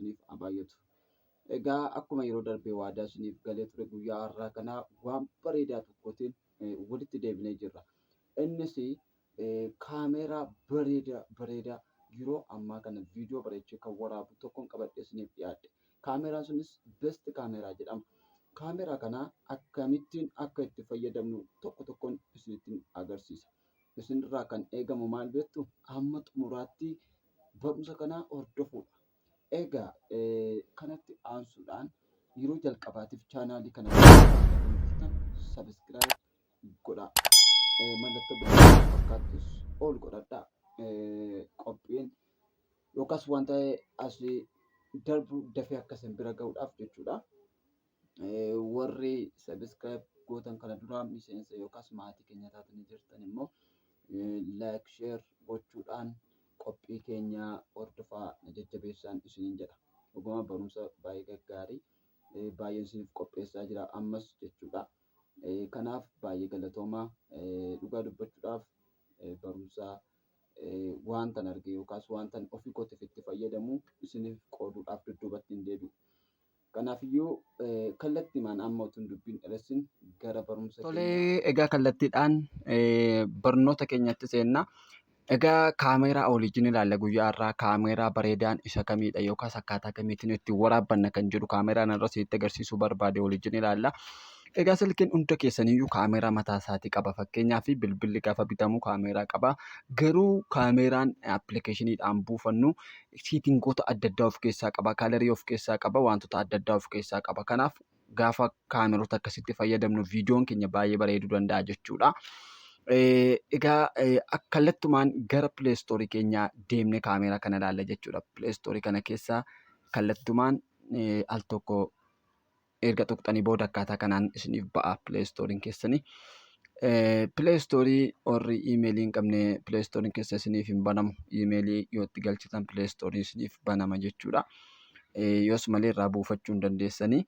isiniif haa baay'atu. Egaa akkuma yeroo darbee waadaa isiniif galee ture guyyaa har'aa kana waan bareedaa tokkotiin walitti deebinee jirra. Innis kaameeraa bareedaa bareedaa yeroo ammaa kana viidiyoo bareechee kan waraabu tokkoon qabadhee isiniif dhiyaadhe. Kaameeraan sunis best kaameeraa jedhama. Kaameeraa kana akkamittiin akka itti fayyadamnu tokko tokkoon isinitti agarsiisa. Isinirraa kan eegamu maal beektu? Hamma xumuraatti barumsa kana hordofuudha. Egaa kanatti aansuudhaan yeroo jalqabaatiif chaanaalii kana jirtan subscribe godhaa. Mallattoo bilbilaa fakkaattus ol godhadhaa. Qophiin yookaas wanta asii darbu dafee akka isin bira gahuudhaaf jechuudha. Warri subscribe gootan kana dura miseensa yookaas maatii keenya taatanii jirtan immoo like, share gochuudhaan qophii keenya hordofaa na jajjabeessaan isiniin jedha. Dhuguma barumsa baay'ee gaggaarii baay'een isiniif qopheessaa jira ammas jechuudha. Kanaaf baay'ee galatoomaa dhugaa dubbachuudhaaf barumsa waantan arge yookaas waantan ofii kootiif itti fayyadamu isiniif qooduudhaaf dudduubatti hin deebi'u. Kanaafiyyuu kallattiimaan amma utuu hin dubbiin dheeressin gara barumsa Tolee, egaa kallattiidhaan barnoota keenyatti seenna. Egaa kaameeraa waliin ilaalla guyyaa har'aa kaameeraa bareedaan isa kamiidha yookaas akkaataa kamiitiin ittiin waraabbanna kan jedhu kaameeraan irra sitti agarsiisuu barbaade waliin ilaalla. Egaa silkiin hunda keessaniyyuu kaameeraa mataa isaatii qaba. Fakkeenyaaf bilbilli gaafa bitamu kaameeraa qaba. Garuu kaameeraan appilikeeshiniidhaan buufannu siitingoota adda addaa of keessaa qaba. Kaalarii of keessaa qaba. Wantoota adda addaa of keessaa qaba. Kanaaf gaafa kaameroota akkasitti fayyadamnu viidiyoon keenya baay'ee bareeduu danda'a jechuudha. Egaa kallattumaan gara pileestoorii keenyaa deemnee kaameeraa kana ilaalla jechuudha. Pileestoorii kana keessa kallattumaan al tokko erga tuqxanii booda akkaataa kanaan isiniif ba'a pileestooriin keessanii. Pileestoorii warri iimeelii hin qabne pileestooriin keessa isiniif hin banamu. Iimeelii yoo itti galchitan pileestooriin isiniif banama jechuudha. Yoos malee irraa buufachuu hin dandeessanii.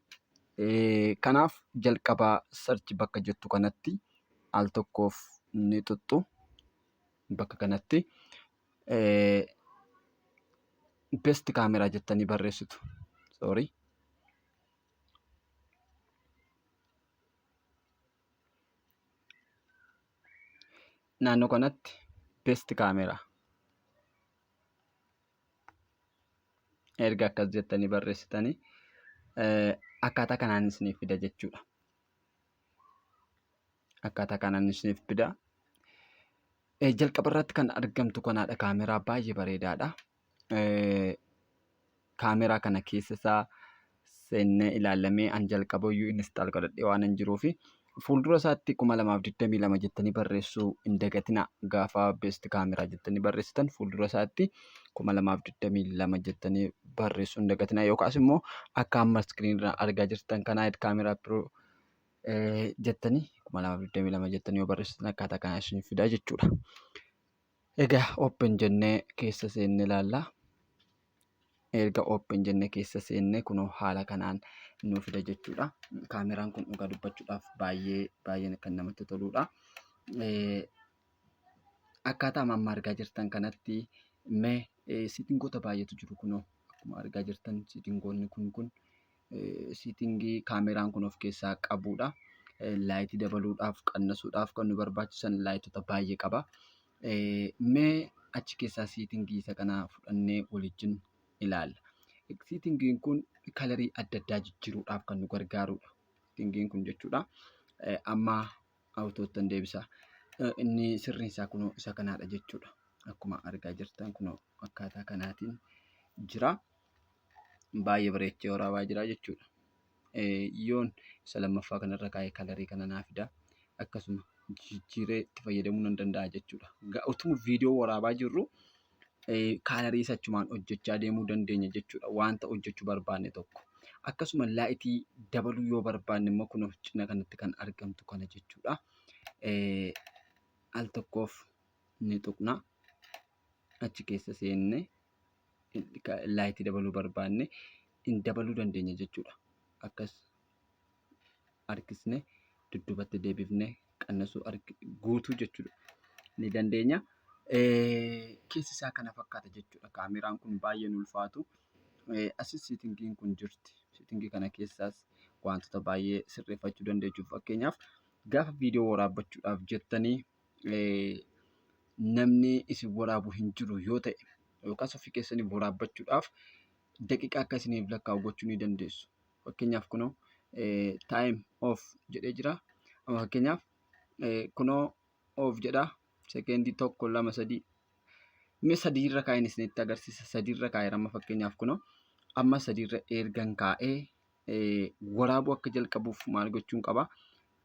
Kanaaf jalqabaa sarchi bakka jettu kanatti al tokkoof ni tuqxu. Bakka kanatti best kaameraa jettanii barreessitu. Sorry. Naannoo kanatti best kaameraa erga akkas jettanii barreessitanii akkaataa kanaan isiniif fida jechuudha. Akkaataa kanaan isiniif fida. Jalqaba irratti kan argamtu kanaadha. Kaameraa baay'ee bareedaadha. Kaameraa kana keessa isaa seennee ilaallamee an jalqabayyuu install godhadhee waan hin jiruufi fuuldura isaatti 2022 jettanii barreessuu hin dagatinaa. Gaafa best kaameraa jettanii barreessitan fuuldura isaatti 2022 jettanii barreessuu hin dagatinaa. Yookaas immoo akka amma iskiriin irraa argaa jirtan kanaa kaameraa pro jettanii 2022 jettanii yoo barreessitan akkaataa kanaa isin fida jechuudha. Egaa open jennee keessa seennee ilaalla. Erga open jennee keessa seennee kunoo haala kanaan nu fida jechuudha. Kaameraan kun dhugaa dubbachuudhaaf baay'ee baay'ee kan namatti toludha. Akkaataa amma argaa jirtan kanatti mee siitingoota baay'eetu jiru kunoo akkuma argaa jirtan siitingoonni kun siitingii kaameraan kun of keessaa qabudha. Laayitii dabaluudhaaf qannasuudhaaf kan nu barbaachisan laayitota baay'ee qaba. Mee achi keessaa siitingii isa kana fudhannee waliin ilaalla. Siitingiin kun kalarii adda addaa jijjiiruudhaaf kan nu gargaarudha. Siitingiin kun jechuudha. Amma awutoottan deebisa. Inni sirriin isaa kunoo isa kanaadha jechuudha. Akkuma argaa jirtan kunoo akkaataa kanaatiin jira. Baay'ee bareechee waraabaa jira jechuudha. Yoon isa lammaffaa kanarra kaa'ee kalarii kana naa fida. Akkasuma jijjiiree itti fayyadamuu nan danda'a jechuudha. Utuma viidiyoo waraabaa jirru kaalarii isa achumaan hojjechaa deemuu dandeenya jechuudha. Wanta hojjechuu barbaanne tokko. Akkasuma laayitii dabaluu yoo barbaanne immoo kunoo cina kanatti kan argamtu kana jechuudha. Al tokkoof ni tuqna. Achi keessa seenne laayitii dabaluu barbaanne hin dabaluu dandeenya jechuudha. Akkas harkisne dudduubatti deebifne qannasuu guutuu jechuudha ni dandeenya. Keessi isaa kana fakkaata jechuudha. Kaameraan kun baay'ee hin ulfaatu. Asis settingiin kun jirti. Settingii kana keessaas wantoota baay'ee sirreeffachuu dandeessu. Fakkeenyaaf, gaafa viidiyoo waraabbachuudhaaf jettanii namni isin waraabu hin jiru yoo ta'e, yookaas ofii keessanii waraabbachuudhaaf daqiiqaa akka isiniif lakkaa'u gochuu ni dandeessu. Fakkeenyaaf, kunoo time off jedhee jira. Amma fakkeenyaaf kunoo off jedha. Sekeendii tokko, lama, sadii. Mee sadiirra kaa'een isinitti agarsiisa. Sadiirra kaa'eera amma. Fakkeenyaaf, kunoo amma sadiirra ergan kaa'ee waraabuu akka jalqabuuf maal gochuun qaba?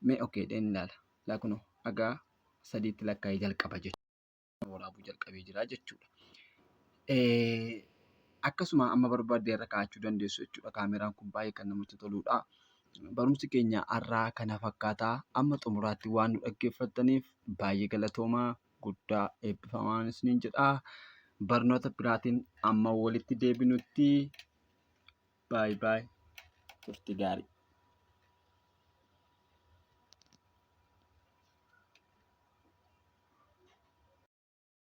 Mee okay dheen ilaala. Laa, kunoo hagaa sadiitti lakkaa'ee jalqaba jechuudha. Waraabuu jalqabee jira jechuudha. Akkasuma amma barbaadde irra kaa'achuu dandeessu jechuudha. Kaameraan kun baay'ee kan namatti toludha. Barumsi keenya har'aa kana fakkaataa. Amma xumuraatti waan nu dhaggeeffattaniif baay'ee galatoomaa, guddaa eebbifamaa isiniin jedha. Barnoota biraatiin amma walitti deebinutti, baay'ee baay'ee turtii gaarii.